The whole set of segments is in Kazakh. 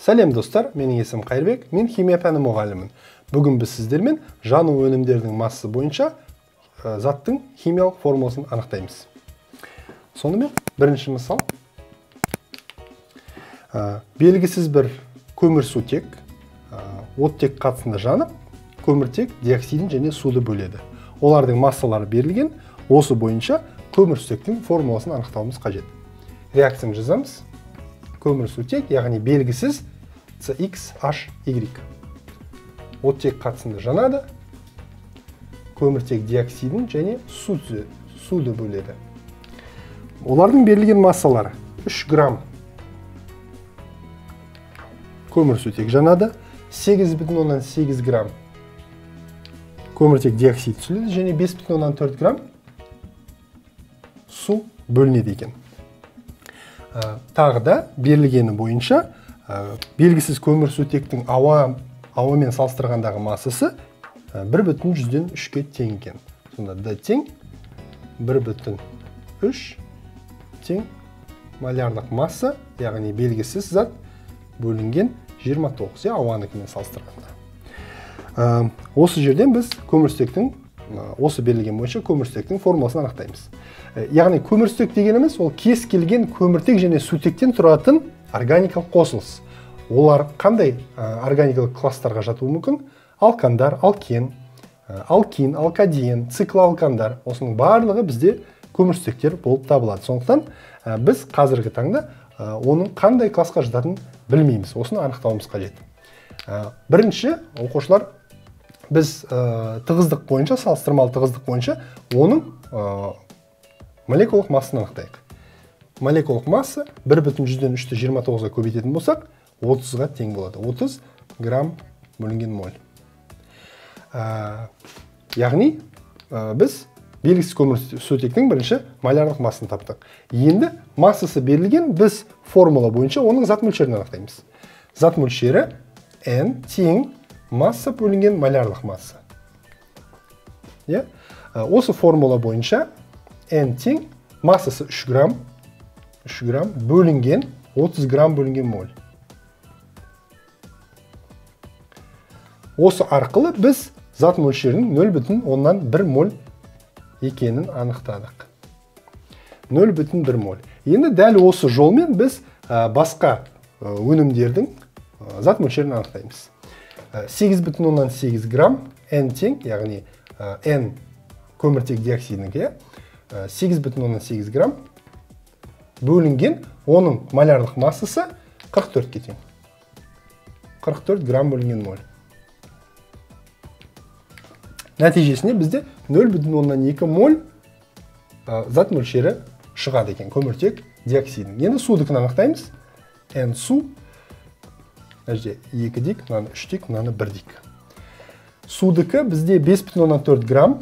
Сәлем достар, менің есімім Қайырбек, мен химия пәні мұғалімін. Бүгін біз сіздермен жану өнімдерінің массасы бойынша заттың химиялық формуласын анықтаймыз. Сонымен бірінші мысал. Белгісіз бір көмірсутек оттек қатысында жанып, көміртек диоксидін және суды бөледі. Олардың массалары берілген, осы бойынша көмірсутектің формуласын анықтауымыз қажет. Реакцияны жазамыз. Көмірсутек, яғни белгісіз CXHY. Оттек қатысында жанады, көміртек диоксидін және суды бөледі. Олардың берілген массалары 3 грамм көмірсутек жанады, 8,8 грамм көміртек диоксид түзіледі және 5,4 грамм су бөлінеді екен. Тағы да берілгені бойынша белгісіз көмірсутектің ауамен салыстырғандағы массасы 1,3-ке тең екен. Сонда D тең 1,3 тең молярлық масса, яғни белгісіз зат бөлінген 29, ауаныкімен салыстырғанда. Осы жерден біз көмірсутектің, осы берілген бойынша көмірсутектің формуласын анықтаймыз. Яғни көмірсутек дегеніміз ол кез келген көміртек және сутектен тұратын органикалық қосылыс. Олар қандай органикалық класстарға жатуы мүмкін? Алкандар, алкен, алкин, алкадиен, циклоалкандар. Осының барлығы бізде көмірсутектер болып табылады. Сондықтан біз қазіргі таңда оның қандай классқа жататынын білмейміз. Осыны анықтауымыз қажет. Бірінші, оқушылар, біз тығыздық бойынша, салыстырмалы тығыздық бойынша оның молекулалық массасын анықтайық. Молекулалық масса 1,3-ті 29-ға көбейтетін болсақ, 30-ға тең болады. 30 грамм бөлінген моль. Яғни біз белгісіз көмірсутектің бірінші молярлық массасын таптық. Енді массасы берілген, біз формула бойынша оның зат мөлшерін анықтаймыз. Зат мөлшері N тең масса бөлінген молярлық масса. Осы формула бойынша N тең массасы 3 грамм, 3 грамм бөлінген 30 грамм бөлінген моль. Осы арқылы біз зат мөлшерінің 0,1 моль екенін анықтадық. 0,1 моль. Енді дәл осы жолмен біз басқа өнімдердің зат мөлшерін анықтаймыз. 8,8 грамм N тең, яғни N көміртек диоксидінікі, 8,8 грамм бөлінген оның молярлық массасы 44-ке тең. 44 грамм бөлінген моль. Нәтижесінде бізде 0,2 моль зат мөлшері шығады екен көміртек диоксидінің. Енді судікін анықтаймыз. N су, мына жерде 2 дейік, мынаны 3 дейік, мынаны 1 дейік. Судікі бізде 5,4 грамм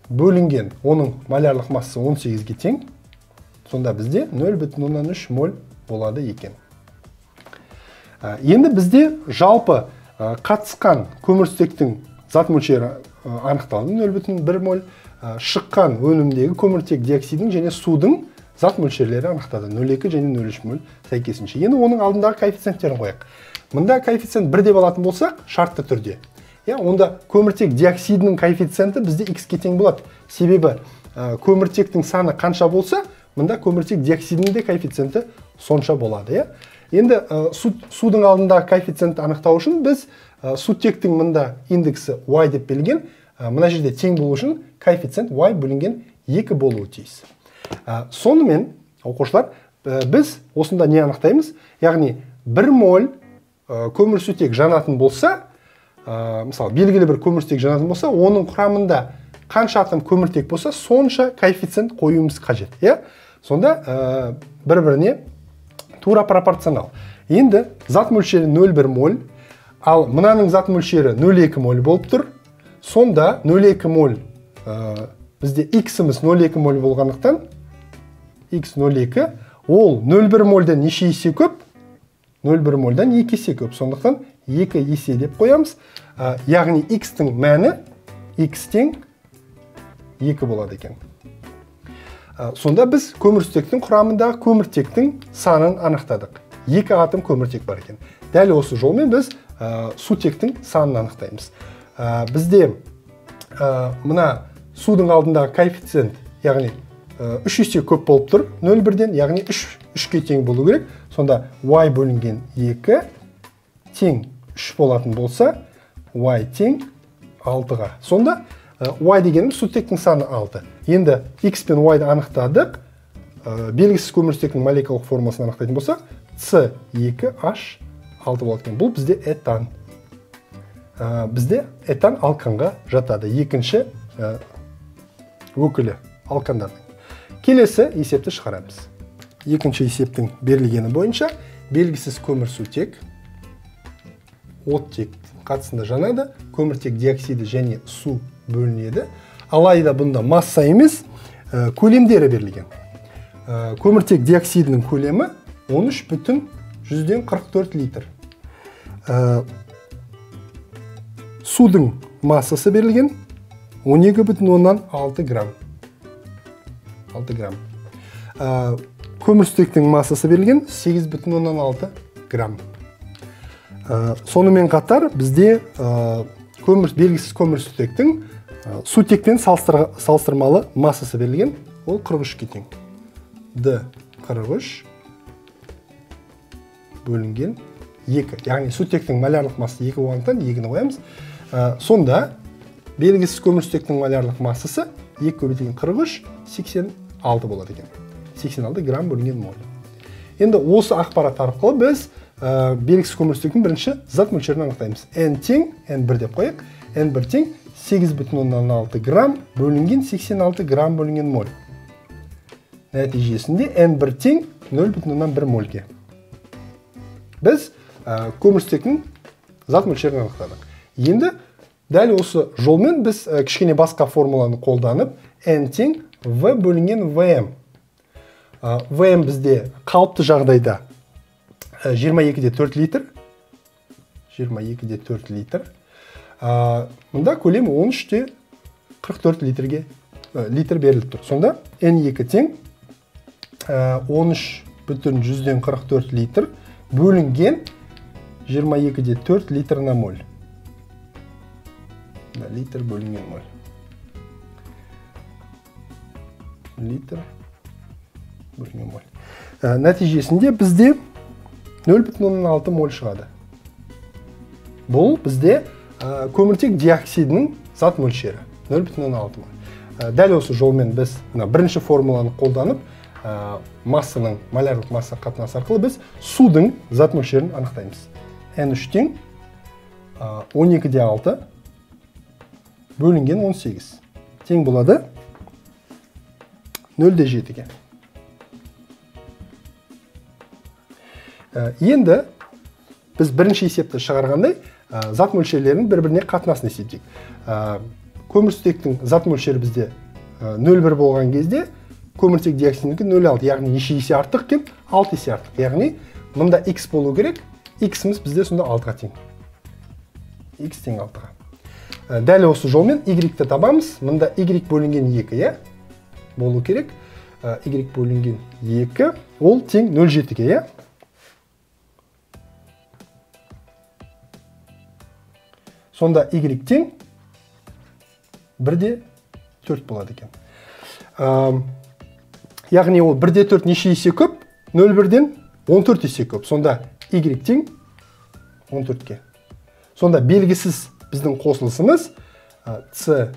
бөлінген, оның молярлық массасы 18-ге тең. Сонда бізде 0,3 моль болады екен. Енді бізде жалпы қатысқан көмірсутектің зат мөлшері анықталды, 0,1 моль. Шыққан өнімдегі көміртек диоксидінің және судың зат мөлшерлері анықтады, 0,2 және 0,3 моль сәйкесінше. Енді оның алдындағы коэффициенттерін қояйық. Мында коэффициент 1 деп алатын болсақ, шартты түрде, онда көміртек диоксидінің коэффициенті бізде x-ке тең болады. Себебі көміртектің саны қанша болса, мында көміртек диоксидінің де коэффициенті сонша болады. Енді судың алдындағы коэффициентті анықтау үшін біз сутектің мында индексі y деп берілген, мына жерде тең болу үшін коэффициент y бөлінген 2 болуы тиіс. Сонымен, оқушылар, біз осында не анықтаймыз? Яғни 1 моль көмірсутек жанатын болса, мысалы, белгілі бір көмірсутек жанатын болса, оның құрамында қанша атом көміртек болса, сонша коэффициент қоюымыз қажет. Сонда бір-біріне тура пропорционал. Енді зат мөлшері 0,1 моль, ал мынаның зат мөлшері 0,2 моль болып тұр. Сонда 0,2 моль, бізде x-іміз 0,2 моль болғандықтан, x 0,2, ол 0,1 мольден неше есе көп? 0,1 мольдан 2 есе көп. Сондықтан 2 есе деп қоямыз. Яғни x-тің мәні x тең 2 болады екен. Сонда біз көмірсутектің құрамындағы көміртектің санын анықтадық. 2 атом көміртек бар екен. Дәл осы жолмен біз сутектің санын анықтаймыз. Бізде мына судың алдындағы коэффициент, яғни 3 есе көп болып тұр 0,1-ден, яғни 3-ке тең болу керек. Сонда y бөлінген 2 тең 3 болатын болса, y тең 6-ға. Сонда y дегеніміз сутектің саны 6. Енді x пен y-ды анықтадық. Белгісіз көмірсутектің молекулалық формуласын анықтайтын болсақ, C2H6 болады екен. Бұл бізде этан. Бізде этан алканға жатады. Екінші өкілі алкандардың. Келесі есепті шығарамыз. Екінші есептің берілгені бойынша белгісіз көмірсутек оттек қатысында жанады, көміртек диоксиді және су бөлінеді. Алайда бұнда масса емес, көлемдері берілген. Көміртек диоксидінің көлемі 13,44 литр. Судың массасы берілген 12,6 грамм. 6 грамм. Көмірсутектің массасы берілген 8,6 грамм. Сонымен қатар бізде белгісіз көмірсутектің сутекпен салыстырмалы массасы берілген, ол 43-ке тең. Д 43 бөлінген 2. Яғни сутектің молярлық массасы 2 болғандықтан 2-ні қоямыз. Сонда белгісіз көмірсутектің молярлық массасы 2 көбейтілген 43, 86 болады екен. 86 грамм бөлінген моль. Енді осы ақпарат арқылы біз белгісіз көмірсутектің бірінші зат мөлшерін анықтаймыз. N тең, N1 деп қояйық. N1 тең 8,6 грамм бөлінген 86 грамм бөлінген моль. Нәтижесінде N1 тең 0,1 мольге. Біз көмірсутектің зат мөлшерін анықтадық. Енді дәл осы жолмен біз кішкене басқа формуланы қолданып, N тең V бөлінген VM. VM бізде қалыпты жағдайда 22,4 литр. 22,4 литр. Мұнда көлемі 13,44 литр беріліп тұр. Сонда N2 тең 13,44 литр бөлінген 22,4 литр на моль. Литр бөлінген моль. Литр бөлінген моль. Нәтижесінде бізде 0,6 моль шығады. Бұл бізде көміртек диоксидінің зат мөлшері 0,6 моль. Дәл осы жолмен біз бірінші формуланы қолданып, массаның молярлық масса қатынасы арқылы біз судың зат мөлшерін анықтаймыз. N3 тең 12,6 бөлінген 18 тең болады 0,7-ге. Енді біз бірінші есепті шығарғандай зат мөлшерлерінің бір-біріне қатынасын есептейік. Көмірсутектің зат мөлшері бізде 0,1 болған кезде көміртек диоксидінікі 0,6, яғни неше есе артық екен? 6 есе артық. Яғни мында x болу керек, x-іміз бізде сонда 6-ға тең. X тең 6-ға. Дәл осы жолмен y-ті табамыз. Мында y бөлінген 2, иә? Болу керек. Y бөлінген 2, ол тең 0,7-ге, иә? Сонда y тең 1,4 болады екен. Яғни ол 1,4 неше есе көп? 0,1-ден 14 есе көп. Сонда y тең 14-ке. Сонда белгісіз біздің қосылысымыз C6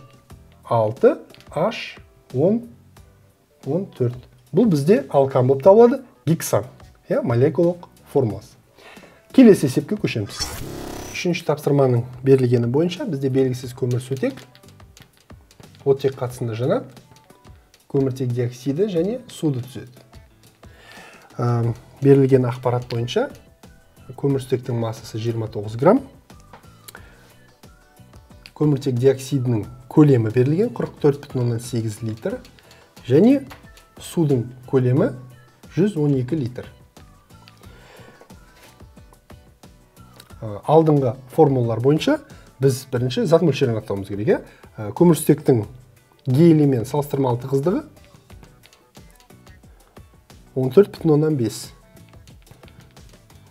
H10 14. Бұл бізде алкан болып табылады, гексан, молекулалық формуласы. Келесі есепке көшеміз. Үшінші тапсырманың берілгені бойынша бізде белгісіз көмірсутек оттек қатысында жанады, көміртек диоксиді және суды түзеді. Берілген ақпарат бойынша көмірсутектің массасы 29 грамм, көміртек диоксидінің көлемі берілген 44,8 литр және судың көлемі 112 литр. Алдыңғы формулалар бойынша біз бірінші зат мөлшерін анықтауымыз керек. Көмірсутектің гелиймен салыстырмалы тығыздығы 14,5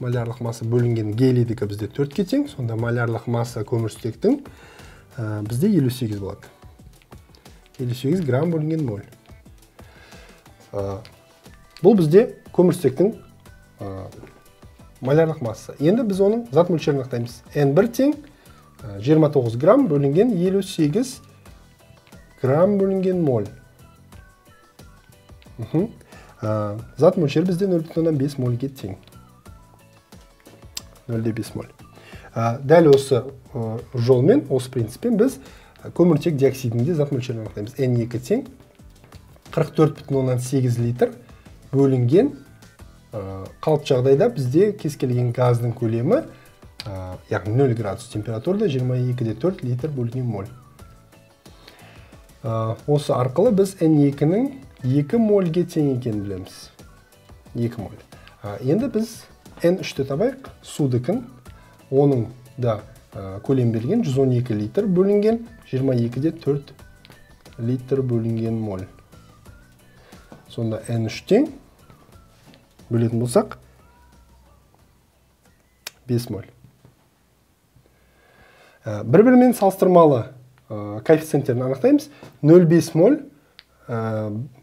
Молярлық масса бөлінген гелийдікі бізде 4-ке тең, сонда молярлық масса көмірсутектің бізде 58 болады. 58 грамм бөлінген моль. Бұл бізде көмірсутектің молярлық массасы. Енді біз оның зат мөлшерін анықтаймыз. N1 тең 29 грамм бөлінген 58 грамм бөлінген моль. Зат мөлшері бізде 0,5 мольге тең. 0,5 моль. Дәл осы жолмен, осы принциппен біз көміртек диоксидінің де зат мөлшерін анықтаймыз. N2 тең 44,8 литр бөлінген қалыпты жағдайда бізде кез келген газдың көлемі, яғни 0 градус температурада 22,4 литр бөлінген моль. Осы арқылы біз N2-нің 2 мольге тең екенін білеміз. 2 моль. Енді біз N3-ті табайық, судікін. Оның да көлем берген 112 литр бөлінген 22,4 литр бөлінген моль. Сонда N3 тең бөлетін болсақ 5 моль. Бір-бірімен салыстырмалы коэффициенттерін анықтаймыз. 0,5 моль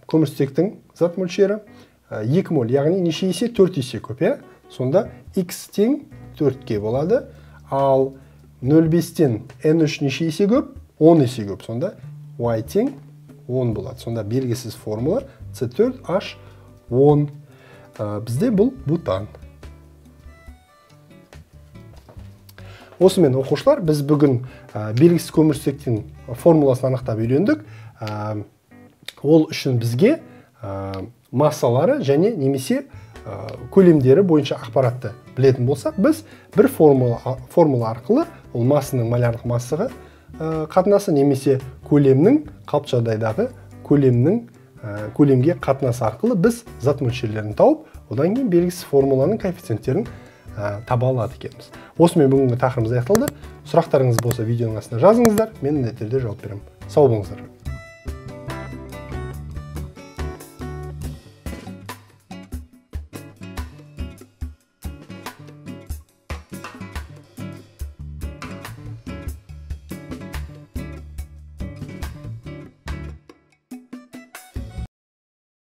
көмірсутектің зат мөлшері, 2 моль, яғни неше есе? 4 есе көп, иә? Сонда x тең 4-ке болады. Ал 0,5-тен N3 неше есе көп? 10 есе көп. Сонда y тең 10 болады. Сонда белгісіз формула C4H10. Бізде бұл бутан. Осымен, оқушылар, біз бүгін белгісіз көмірсутектің формуласын анықтап үйрендік. Ол үшін бізге массалары және немесе көлемдері бойынша ақпаратты білетін болсақ, біз бір формула арқылы ол массаның молярлық массаға қатынасы немесе көлемнің қалыпты жағдайдағы көлемнің көлемге қатынасы арқылы біз зат мөлшерлерін тауып, одан кейін белгісіз формуланың коэффициенттерін таба алады екенбіз. Осымен бүгінгі тақырыбымыз аяқталды. Сұрақтарыңыз болса, видеоның астына жазыңыздар, мен міндетті түрде жауап беремін. Сау болыңыздар.